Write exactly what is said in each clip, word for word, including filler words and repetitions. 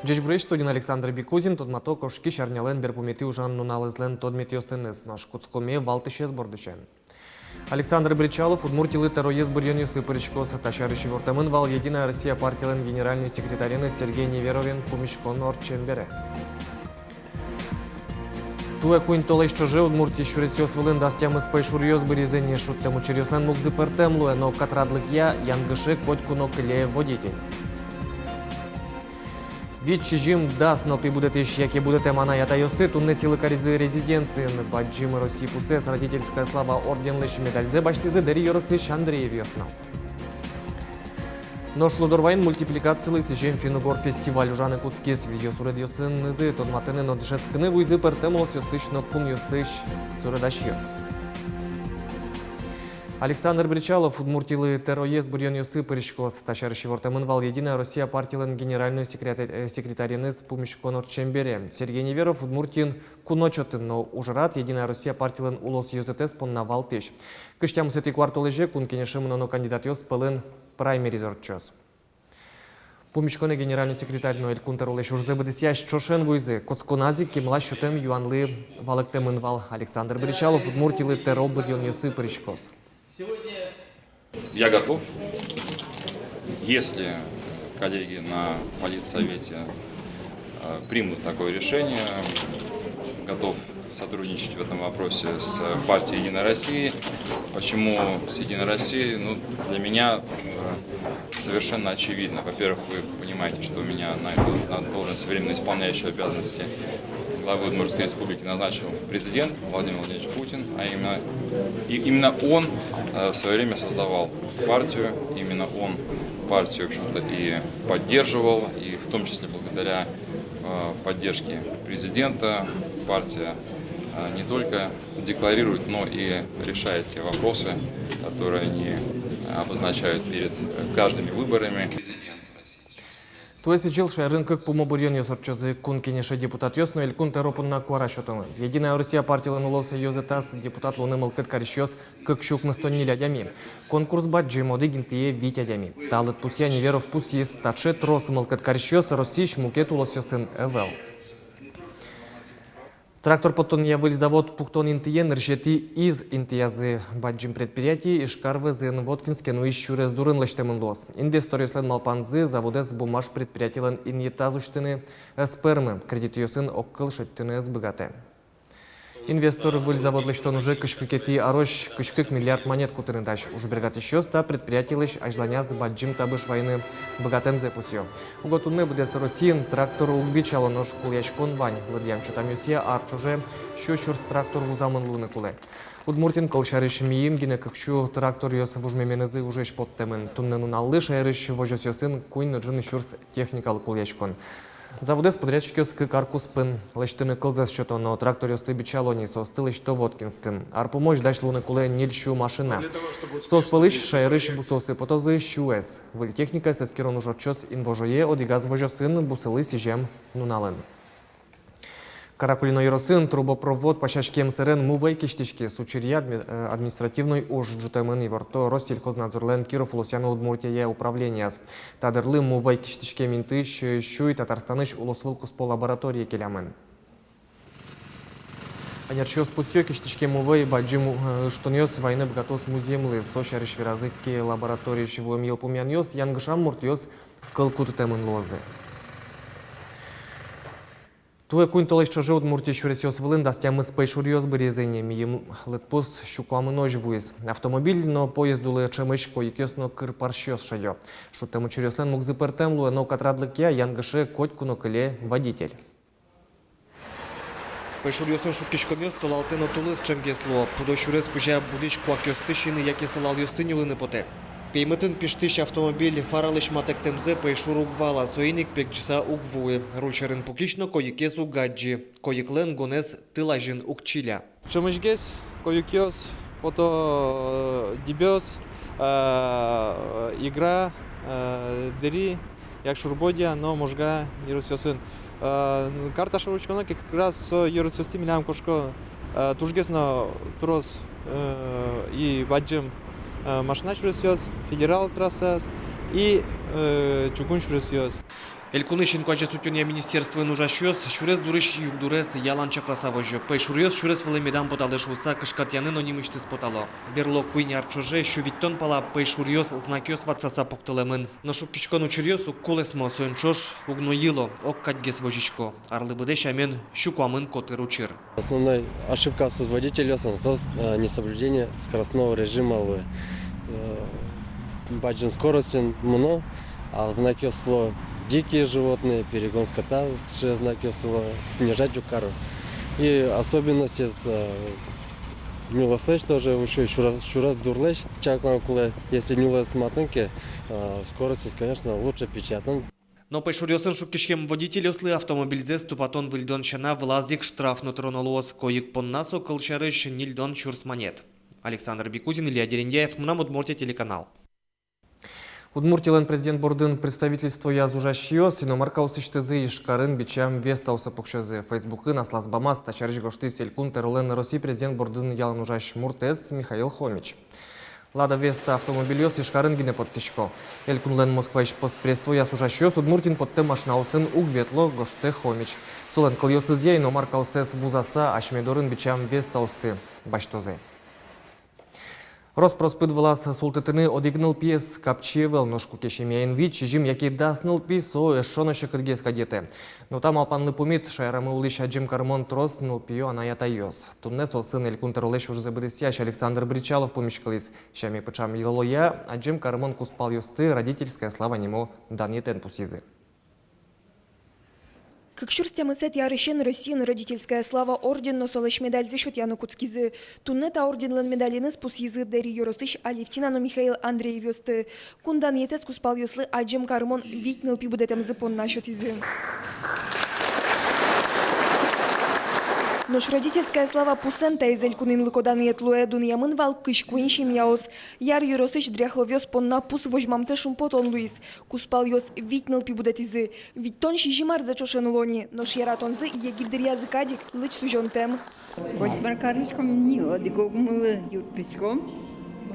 Ӟечбуресь! Студиын Александр Бикузин. Тодмато кошкись арнялэн берпуметӥ ужан нуналызлэн тодметъёсыныз. Нош кутскомы валтӥсез бордысен. Александр Бречалов Удмуртилы тӧроез быръёнъёсы пыриськоз. Та сярысь ивортэмын вал «Единая Россия» партилэн генеральной секретареныз Сергей Неверовен пумиськон ортчем бере. Туэ куинь толэзь ӵоже Удмуртиысь сюресъёс вылын дас тямыс пӧйшуръёс быръизы ни. Шудтэм учыръёслэн мугзы пӧртэм луэ, но катрадлыкъя янгыше котьку но кыле водитель. Вить, сизьым, дас нылпи будэтӥсь яке будэтэм анай-атайёсты туннэ сӥлы каризы резиденциын. Бадӟым Росси пусэз «Родительская слава» орденлэсь медальзэ басьтӥзы Дэри ёросысь Андреевъёс но. Нош Лудорвайын мультипликацилы сӥзем финн-угор фестиваль ужаны кутскиз. Видеосуредъёсынызы тодматыны но дышетскыны вуизы пӧртэм улосъёсысь но кунъёсысь суредасьёс. Александр Бречалов Удмуртилы тӧроез быръёнъёсы пыриськоз. Та сярысь ивортэмын вал «Единая Россия» партилэн генеральной секрета-, э, секретареныз пумиськон ортчем бере. Сергей Неверов Удмуртиын куно чотын, но ужрад «Единая Россия» партилэн улосъёзэтэз понна валтӥсь. Кызь тямысэтӥ куартолэзе Кун Кенеше мыноно кандидатъёс пӧлын праймериз ортчоз. Пумиськонэ генеральной секретарь но Элькун тӧролэсь ужзэ быдэсъясь ӵошен вуизы. Кутсконаз ик кемалась сётэм юанлы валэктэмын вал: Александр Бречалов Удмуртилы тӧро быръёнъёсы пыриськоз. Я готов. Если коллеги на политсовете, э, примут такое решение, готов сотрудничать в этом вопросе с партией «Единая Россия». Почему с «Единой Россией»? Ну, для меня, э, совершенно очевидно. Во-первых, вы понимаете, что меня на эту, на должность временно исполняющего обязанности главы Удмуртской Республики назначил президент Владимир Владимирович Путин, а именно, и именно он, э, в своё время создавал партию, именно он партию, в общем-то, и поддерживал, и в том числе благодаря, э, поддержке президента партия, э, не только декларирует, но и решает те вопросы, которые они, э, обозначают перед, э, каждыми выборами. Туэ сӥзьыл шаерын кык пумо быръёнъёс ортчозы: Кун Кенеше депутатъёс но Элькун тӧро понна куара сётонлы. «Единая Россия» партилэн улосъёзэтаз депутат луыны мылкыд карисьёс кык сю укмыстон ньыль адями. Конкурс бадӟым, одӥг интые вить адями. Та лыдпусъя Неверов пусйиз: таӵе трос мылкыд карисьёс Россиысь мукет улосъёсын ӧвӧл. Трактор поттонъя выль завод пуктон интые нырысетӥ из интыязы. Бадӟым предприятие Ижкар вӧзын, Воткинске нуись сюрес дурын лэсьтэмын луоз. Инвесторъёслэн малпанзы: заводэз буммаш предприятилэн инъетаз усьтыны ӧз пӧрмы, кредитъёсын огкыл шедьтыны ӧз быгатэ. Инвестор выль завод лэсьтон уже кызь кыкетӥ арозь кызь кык миллиард манет кутыны дась. Ужбергатӥсьёс та предприятилэсь азьланяз бадӟым табыш вайыны быгатэмзэ пусъё. Уго туннэ быдэс Россиын трактор уг бичало, нош кулэяськон вань. Лыдъям-чотамъёсъя, ар ӵоже сю сюрс трактор вузамын луыны кулэ. Удмуртиын, кылсярысь, мийым гинэ кык сю тракторъёс вужмеменызы ужесь поттэмын. Туннэ нуналлы шаерысь возёсъёсын куинь но ӝыны сюрс техникалы кулэяськон. Заводэз подрядчикъёс кык ар куспын лэсьтыны кылзэс сёто, но тракторъёсты бичало ни, соосты лэсьто Воткинскын. Ар пумозь дась луыны кулэ ньыль сю машина. Соос пӧлысь шаерысь бусыосы потозы сюэз. Выль техникаез эскерон уж ортчоз инвожое, одӥгаз возёсын бусылы сӥзем нуналын. Каракулино ёросын трубопровод пасяськем сэрен мувӧй кисьтӥськиз. Учыръя адми-, э, административной уж ӝутэмын, иворто Россельхознадзорлэн Киров улосъя но Удмуртияя управленияз. Та дырлы мувӧй кисьтӥськем интыысь сюй Татарстанысь улосвыл куспо лабораторие келямын. Ӧнерчиос пусъё: кисьтӥськем мувӧй бадӟым, э, ыштонъёс вайыны быгатоз музъемлы. Со сярысь веразы ке, лабораториысь вуэм йылпумъянъёс, янгышам муртъёс кыл кутытэмын луозы. Туэ куинь толэзь ӵоже Удмуртиысь сюресъёс вылын дас тямыс пӧйшуръёс быръизы ни. Мийым лыдпус сю куамынозь вуиз. Автомобиль но поезд улэ ӵемысь койыкъёс но кыр парсьёс шедё. Шудтэм учыръёслэн мугзы пӧртэм луэ, но катрадлыкъя янгыше котьку но кыле водитель. Пӧйшуръёсын шуккиськонъёс толалтэ но тулыс ӵемгес луо. Пудо сюрес кузя будӥсь куакъёсты сиыны яке сылалъёсты нюлыны потэ. Пеймытын пиштӥсь автомобиль фаралэсь матэктэмзэ пӧйшур уг вала, соин ик пегӟыса уг вуы. Руль сьӧрын пукись но койыкез уг адӟы. Койыклэн гонэз тыл азьын уг чиля. Ӵемысьгес койыкъёс пото, э, Дэбес, э, Игра, э, Дэри, Якшур-Бӧдья но Можга ёросъёсын. Э, карта шоры учконо ке, как раз со ёросъёсты милям кошко, э, тужгес но трос, э, и бадӟым, э, машина сюресъёс, федерал трассаос и, э, чугун сюресъёс. Элькунысь инкуазез утёнъя министерствоын ужасьёс сюрес дурысь югдурез ялан чакласа возё. Пӧйшуръёс сюрес вылэ медам поталэ шуыса, кышкатъяны но нимысьтыз потало. Берло куинь ар ӵоже сю витьтон пала пӧйшуръёс знакъёс ватсаса пуктылэмын. Но шуккиськон учыръёс уг кулэсмо, соин ӵош уг но йыло, ог кадьгес возисько. Арлы быдэ сямен сю куамын котыр учыр. Основной ошибкаосыз водительёслэн соос, э, несоблюдение скоростного режима луэ. Э, бадӟым скоростен мыно, а знакъёс луо дикие животные, перегон скота, сыӵе знакъёс луо, снижать уг каро. И особенностез, э, нюлэслэсь тоже, ещё сюрес, сюрес дурлэсь чаклан кулэ. Если нюлэс матын ке, э, скоростез, конечно, лучше пичиятон. Но пӧйшуръёсын шуккиськем водительёслы автомобильзэс тупатон-выльдон сяна вылаз ик штраф но тыроно луоз, койык понна со, кылсярысь, ньыльдон сюрс манет. Александр Бекузин, Илья Дерендяев, «Мынам Удмуртие» телеканал. Удмуртилэн президент бордын представительствояз ужасьёс иномаркаосысьтызы Ижкарын бичам Вестаосы пуксёзы. Фейсбукын аслаз бамаз та сярысь гожтӥз Элькун Тӧролэн Росси президент бордын ялан ужась муртэз Михаил Хомич. Лада Веста автомобильёс Ижкарын гинэ поттӥсько. Элькунлэн Москваысь постпредствояз ужасьёс Удмуртиын поттэм машинаосын уг ветло, гожтэ Хомич. Солэн кылъёсызъя, иномаркаоссэс вузаса, асьме дорын бичам Вестаосты басьтозы. Рос-прос пыд вылаз султытыны одӥг нылпиез капчи ӧвӧл, нош куке семьяын вить, сизьым яке дас нылпи, со эшшо но секытгес кадь йӧтэ. Но та малпанлы пумит шаерамы улӥсь адӟем карымон трос нылпиё анай-атайёс. Туннэ соосын Элькун Тӧролэсь ужзэ быдэсъясь Александр Бречалов пумиськылӥз. Сяме пыӵам йылолъя адӟем карымон кузпалъёсты «Родительская слава» нимо данъетэн пусйизы. Кык сюрс тямысэтӥ арысен Россиын «Родительская слава» орден но солэсь медальзэ сётъяны кутскизы. Туннэ та орденлэн медаленыз пусйизы Дэри ёросысь Алевтина но Михаил Андреевъёсты. Кун данъетэз кузпалъёслы адӟем карымон вить нылпи будэтэмзы понна сётӥзы. Нош «Родительская слава» пусэн таиз элькунын лыко данъет луэ. Дунъямын вал кызь куинь семьяос. Яр ёросысь Дряхловъёс понна пус возьмамтэ шумпотон луиз. Кузпалъёс вить нылпи будэтӥзы. Витьтон сизьым арзэ ӵошен уло ни, нош яратонзы егит дыръязы кадь ик, лыдӟ сузёнтэм. Котьмар кариськом ни, одӥг огмылы юрттӥськом.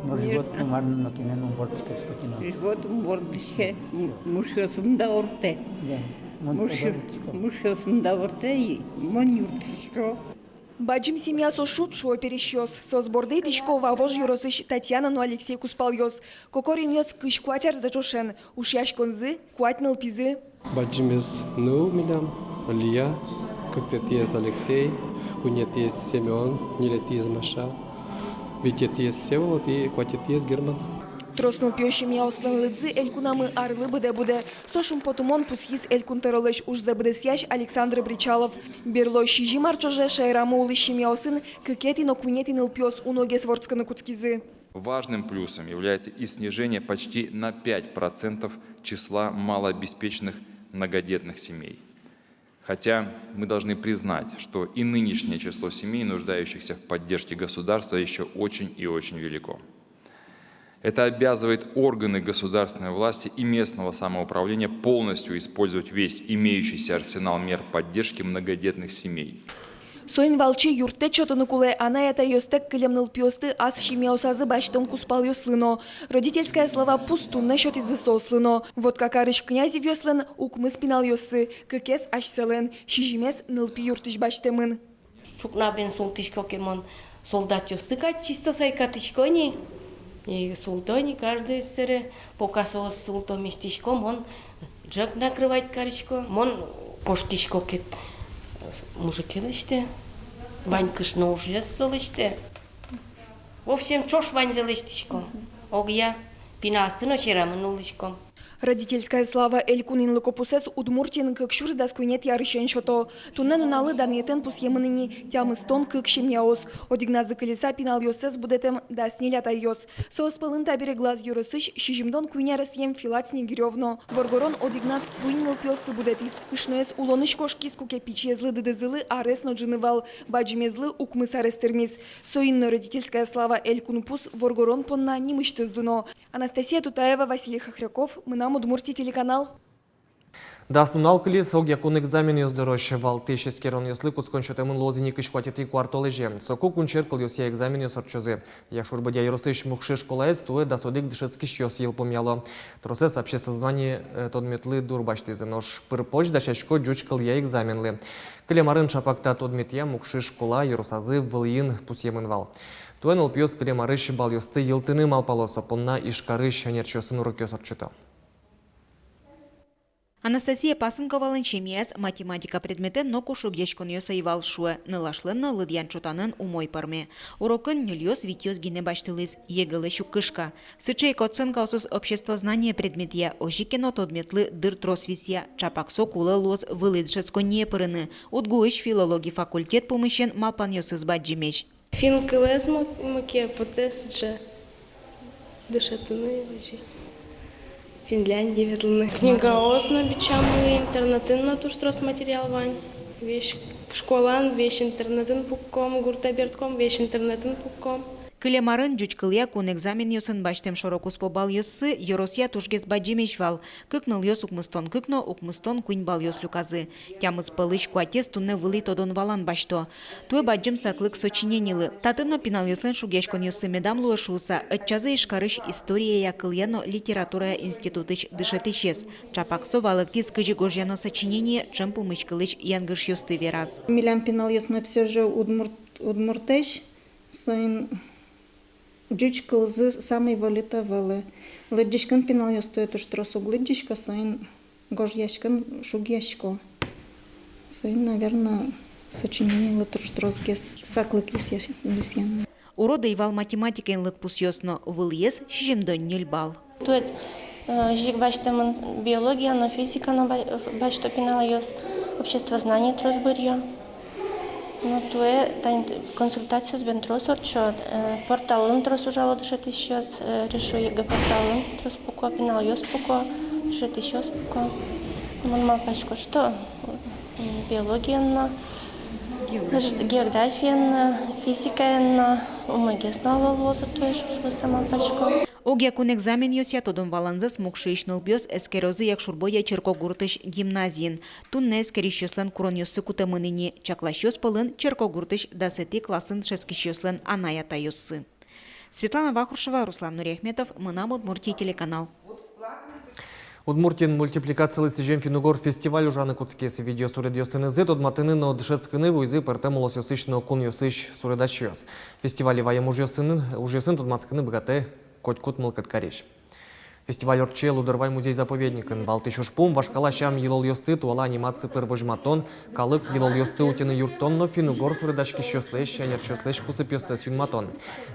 Но живот мар но кинэн ум вордӥське, скотина. Живот ум вордӥське, м-, мушъёсын дауртэ. Да, мон мушъё-, тоже вордӥсько. Мушъёсын дауртэ, и мон юрттӥсько. Бадӟым семья со шуд, шуо пересьёс. Соос борды итӥсько Вавож ёросысь Татьяна но Алексей кузпалъёс. Кокоринъёс кызь куать арзэ ӵошен, ушъяськонзы куать нылпизы. Бадӟымез ныл милям, Лия, кыктэтӥез Алексей, куинетӥез Семён, ньылетӥез Маша, витетӥез Всеволод и куатетӥез Герман. Трос нылпиё семьяослэн лыдзы элькунамы арлы быдэ будэ. Со шумпотымон пусйиз Элькун Тӧролэсь ужзэ быдэсъясь Александр Бречалов. Берло сизьым ар ӵоже шаерамы улӥсь семьяосын кыкетӥ но куинетӥ нылпиос уногес вордскыны кутскизы. Важным плюсом является и снижение почти на пять процентов числа малообеспеченных многодетных семей. Хотя мы должны признать, что и нынешнее число семей, нуждающихся в поддержке государства, ещё очень и очень велико. Это обязывает органы государственной власти и местного самоуправления полностью использовать весь имеющийся арсенал мер поддержки многодетных семей. Соин валче юрттэт сётыны кулэ анай-атайёстэк кылем нылпиосты ас семьяосазы басьтэм кузпалъёслы но. «Родительская слава» пус туннэ сётӥзы соослы но. Вотка карысь Князевъёслэн укмыс пиналъёссы, кыкез асьсэлэн, сизьымез нылпи юртысь басьтэмын. Ӵукна бен султӥсько ке, мон солдатъёсты кадь чисто сайкатӥсько ни. И султо ни каждый сэре, пока соос султо, местӥсько, мон ӝӧк накрывать карисько. Мон кошкисько ке, мужике лэсьтэ. Вань кышно ужез со лэсьтэ. В общем, ӵош ваньзэ лэсьтӥсько. Огъя пиналъёсты но сьӧрамы нуллӥсько. «Родительская слава» элькунын лыко пусэз Удмуртиын кык сюрс дас куинетӥ арысен сёто. Туннэ нуналлы данъетэн пусъемын ини тямыстон кык семьяос. Одӥгназы кылиса пиналъёссэс будэтэм дас ньыль атайёс. Соос пӧлын табере Глаз ёросысь сизьымдон куинь аресъем Филат Снегирёв но. Воргорон одӥгназ куинь нылпиосты будэтӥз. Кышноез улонысь кошкиз, куке пичиезлы, дыдызылы, арес но ӝыны вал, бадӟымезлы укмыс арес тырмиз. Соин но «Родительская слава» элькун пус воргорон понна нимысьтыз дуно. Анастасия Тутаева, Василий Хохряков, «Мынам Удмуртие» телеканал. Дас нунал кылиз огъякун экзаменъёс дорозь. Валтӥсь эскеронъёслы кутскон сётэмын луоз ини кызь куатетӥ куартолэзе. Соку кунсьӧр кылъёсъя экзаменъёс ортчозы. Якшур-Бӧдья ёросысь Мукшы школаез туэ дас одӥг дышетскисьёс йылпумъяло. Тросэз обществознание, э, тодметлы дурбасьтӥзы, нош пыр-поч дасясько ӟуч кылъя экзаменлы. Кылем арын ӵапак та тодметъя Мукшы школа ёросазы вылӥын пусъемын вал. Туэ нылпиос кылем арысь балъёсты йылтыны малпало, со понна Ижкарысь ӧнерчиосын урокъёс ортчыто. Анастасия Пасынковалэн семьяяз математика предметэн ноку шугъяськонъёс ӧй вал, шуэ, нылашлэн но лыдъян-чотанэн умой пӧрме. Урокын ньыльёс-витьёс гинэ басьтылӥз, ЕГЭ-лэсь уг кышка. Сыӵе ик оценкаосыз обществознание предметъя, озьы ке но тодметлы дыр трос висъя, ӵапак со кулэ луоз вылӥ дышетсконние пырыны. УдГУысь филологи факультет пумысен малпанъёсыз бадӟымесь. Финн кылэз мо-, мыке потэ сыӵе дышетыны, озьы Финляндие ветлыны. Книгаос но бичамы, интернетын но туж трос материал вань. Весь школаын, весь интернетын пукком, гуртэ бертком, весь интернетын пукком. Кылем арын ӟуч кылъя кун экзаменъёсын басьтэм шоро-куспо балъёссы ёросъя тужгес бадӟымесь вал. Кык нылъёс укмыстон кык но укмыстон куинь балъёс люказы. Тямыс пӧлысь куатез туннэ вылӥ тодон-валан басьто. Туэ бадӟым саклык сочиненилы. Татын но пиналъёслэн шугъяськонъёссы медам луэ шуыса, ӧтчазы Ижкарысь историяя, кылъя но литературая институтысь дышетӥсез. Ӵапак со валэктӥз, кызьы гожъяно сочинение, ӵем пумиськылӥсь янгышъёсты вераз. Милям пиналъёсмы всё же удмурт, удмуртэсь, соин ӟуч кылзы самой вольыт ӧвӧл. Лыдӟиськын пиналъёс туэ туж трос уг лыдӟисько, соин гожъяськын шугъясько. Соин, наверно, сочиненилы туж тросгес саклык висъя-, висъяны. Урод ӧй вал математикаын лыдпусъёс но, вылӥез сизьымдон ньыль балл. Туэ, э, озьы ик басьтэмын биология но, физика но ба-, басьто пиналъёс, обществознание трос быръё. Ну, туэ тани консультациос бен трос ортчо, э, порталын трос ужало дышетӥсьёс, э, «Решу ЕГЭ» порталын трос пуко, пиналъёс пуко, дышетӥсьёс пуко. Мон малпасько, что, м, биологиен но, географиен, географиен но, физикаен но умойгес но ӧвӧл луозы туэ шуыса малпасько. Огъякун экзаменъёсъя тодон-валанзэс Мукшыысь нылпиос эскерозы Якшур-Бӧдья черкогуртысь гимназиын. Туннэ эскерисьёслэн куронъёссы кутэмын ини, чакласьёс пӧлын черкогуртысь дасэтӥ классын дышетскисьёслэн анай-атайёссы. Светлана Вахрушева, Руслан Нуриахметов, «Мынам Удмуртие» телеканал. Удмуртиын мультипликациялы сӥзем финн-угор фестиваль ужаны кутскиз. Видеосуредъёсынызы тодматыны но дышетскыны вуизы пӧртэм улосъёсысь но кунъёсысь суредасьёс. Фестивале ваем ужъёсын, ужъёсын тодматскыны быгатэ котькуд мылкыд карись. Фестиваль ортче Лудорвай музей-заповедникын. Валтӥсь ужпум — вашкала сям-йылолъёсты туала анимаци пыр возьматон, калык йылолъёсты утьыны юрттон но финн-угор суредаськисьёслэсь, ӧнерчиослэсь кусыпъёссэс юнматон.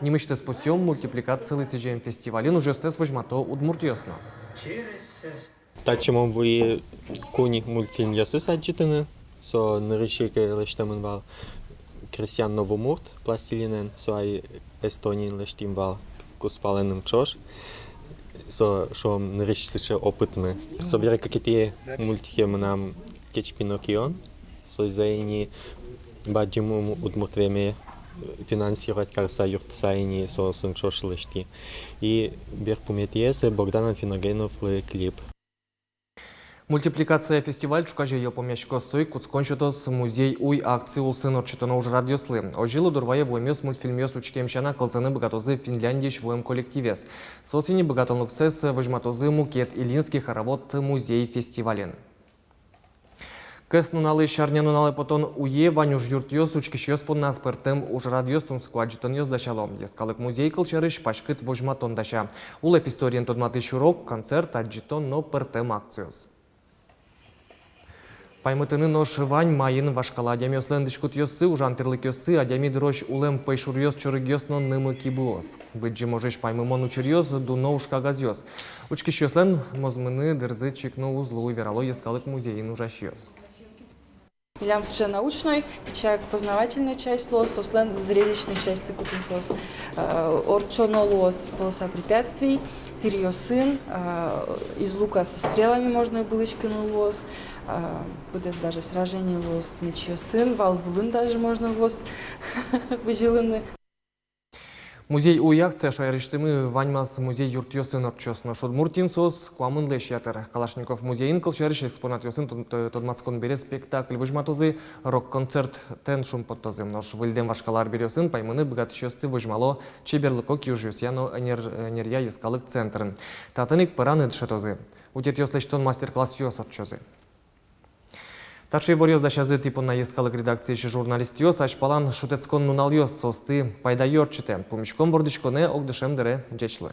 Нимысьтыз пусъём: мультипликациялы сӥзем фестивальын ужъёссэс возьмато удмуртъёс но. Татчы мон вуи куинь мультфильмъёсыз адӟытыны. Со нырысь ик лэсьтэмын вал «Крестьян но вумурт» пластилинэн, со ай Эстониын лэсьтӥм вал, кузпалэным ӵош. Со, шуом, нырысь сыӵе опытмы. Собере кыкетӥ мультике мынам «Кечпи но кион». Сое ини бадӟым удмурт веме финансировать карыса, юрттыса ини, соосын ӵош лэсьтӥ. И берпуметӥез Богдан Анфиногеновлы клип. Мультипликация фестиваль ӵуказе йылпумъяськоз. Со ик кутскон сётоз «Музей уй» акци улсын ортчытоно ужрадъёслы. Озьы Лудорвае вуэмъёс мультфильмъёс учкем сяна кылзыны быгатозы Финляндиысь вуэм коллективез. Соос ини быгатонлыксэс возьматозы мукет «Ильинский хоровод» музей фестивальын. Кӧснуналысь арнянуналэ потон уе вань ужъюртъёс учкисьёс понна аспӧртэм ужрадъёс, тунсыко адӟытонъёс дасяло. Йӧскалык музей, кылсярысь, паськыт возьматон дася. Улэп историен тодматӥсь урок, концерт, адӟытон но пӧртэм акциос. Паймытыны нош вань, маин вашкала адямиослэн дӥськутъёссы, ужан-тирлыкъёссы, адями дырозь улэм пӧйшуръёс, чорыгъёс но нымы-кибыос. Быдӟым ожысь паймымон учыръёс — дуно ужкагазъёс. Учкисьёслэн мозмыны дырзы чик но уз луы, верало Йӧскалык музейын ужасьёс. Милям сыӵе научной, пичак познавательной часть луоз, соослэн зрелищной частьсы, кытын соос, э, ортчоно луоз полоса препятствий, тӥръёсын, э, из лука со стрелами можно ыбылӥськыны луоз, э, быдэс даже сражение луоз мечъёсын, вал вылын даже можно луоз бызьылыны. Музей уй акция шаерысьтымы ваньмаз музей юртъёсын ортчоз. Нош Удмуртиын соос куамынлэсь ятыр. Калашников музейын, кылсярысь, экспонатъёсын тод-, тодматскон бере спектакль возьматозы, рок-концертэн шумпоттозы. Нош выльдэм вашкала арбериосын паймыны быгатӥсьёсты возьмало чеберлыко киужъёсъя но ӧнер-, ӧнеръя йӧскалык центрын. Татын ик пӧраны дышетозы. Утетъёс лэсьтон мастер-классъёс ортчозы. Таӵе иворъёс дасязы «Тӥ понна йӧскалык» редакциысь журналистъёс. Азьпалан шутэтскон нуналъёс соосты пайдаё ортчытэ. Пумиськом вордӥськонэ, огдышем дыре. Ӟеч луэ.